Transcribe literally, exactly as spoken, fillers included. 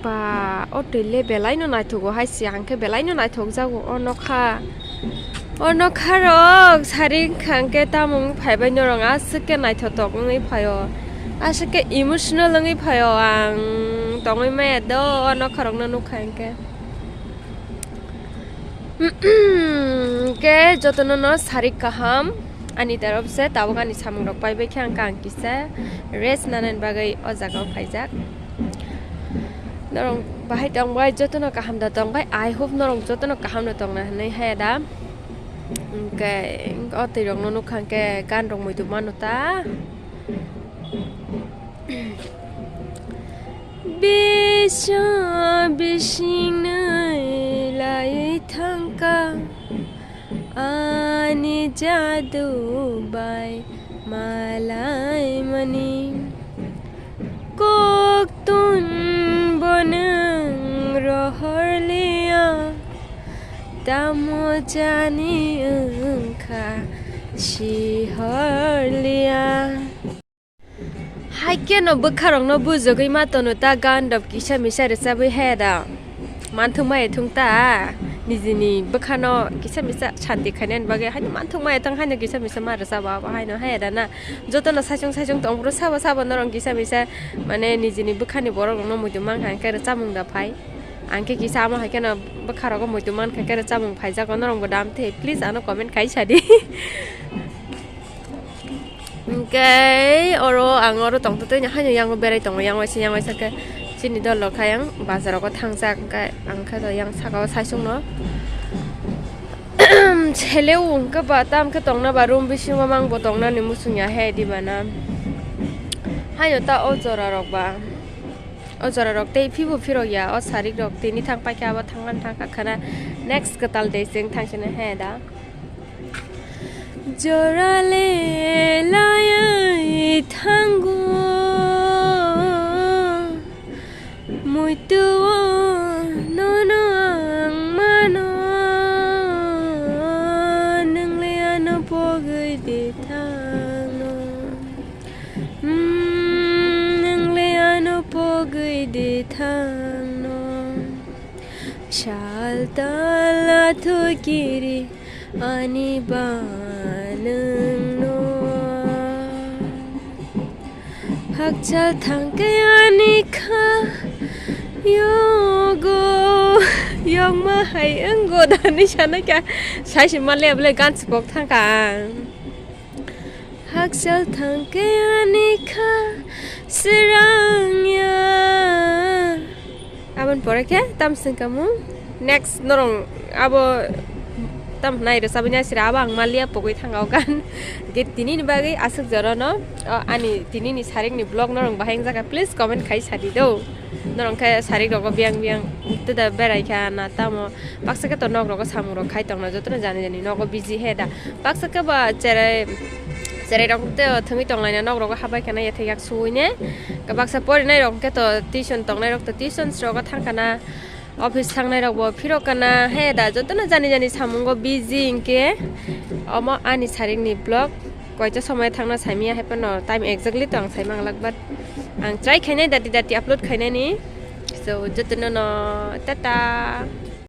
Ba, o twi le belai no naithogo hai se, ang khe belai no naithok jago o nokha. O nokha rok sari wngkha hwnkhe tamo wng phaibai norok aswk khe naithotok wngwi phaio. Aswk khe emotional wngwi phaio ang tongwi maya do o nokha rok no nukha hwnkhe. Hwnkhe jotono no sari kaham ani tarop se tabuk ani samung rok paibai khe ang kisa rest nanani bagwi o jaga o phaijak. Norok bahai tongbai jotono kaham da tongbai, I hope norok jotono kaham no tongna hinwi haya da. Hwnkhe o twi rok no nukha hwnkhe gan rok muitu mano ta. Bisa bising nai lai thangka ani jadu bai malai mani kok tun bonang rohor liya tamo jani wngkha sihor liya. Haikhe no bwkha rok no bujogwi ma tono ta gan rok kisa misa rwchabwi haya da. Manthung ma ethung ta nijini bwkha no kisa misa santi khainani bagwi haino manthung ma ethung haino kisa misa ma rwchabo abo haino haya da na. Jotono saichung saichung tong bro sabo sabo norok kisa misa mane nijini bwkhani borok rok no muitu mankha hwnkhe rwchamung da phai. Ang khe kisa amo haikhe no bwkha rogo muitu mankha hwnkhe rwchamung phaijago norok bo dam the please ano comment khai sadi. Hwnkhe oro ang oro tongtwtwi haino yango berai tongo, yang waisa yang waisa khe chini dol rok khe yang bazar rogo thangjak, hwnkhe ang khe to yang saka o saichung no sele o hwnkhe ba tam khe tongna ba room bisingo mang bo tongna ni muchung ya he di ba na. Haino ta o jora rok ba, o jora rok tei phibo phirok ya o sarik rok tini thang paikha abo thangna thangkha khana next kwtal de chwng thangsina he da. Jora le layai thango, muitu o nono ang mano, nwng le ano pogwi di thangno. Mm, nwng le ano pogwi di thangno. Sal tal athukiri ani ba nwngno. Hakchal thangkhe ani kha yogo. Yokma hai wnggo da hinwi sanai kha. Saisi ma le bole gan chipok thangkha ang. Hakchal thangkhe ani kha swrang ya. Aboni pore khe tam singkamu next norong abo tam nai rwchabwi nai sira abo ang maliya pogwi thangao gan. Ge tini ni bagwi aswk jora no, o, ani tini ni sarik ni vlog norong bahai wngjakha please comment khai sadi do. Norong khe sarik rogo biyang biyang teda berai kha na tamo. Baksa khe to nok rogo samung rok khai tongna jotono jani jani nogo busy he da. Baksa khe ba cherai, cherai rok te thwngwi tonglaina nok rogo habai khana yathai yak suwi ne. Baksa porinai rok khe to tuition tongnai rok to tuition rogo thang khana, office thangnai rok bo phirok kana he da jotono jani jani samungo busy hinkhe. Omo ani sarik ni vlog. Koito somoi thangna saimia hai phano time exactly to ang saimang lak but ang try khainai dati dati upload khainani. So jotono no tata.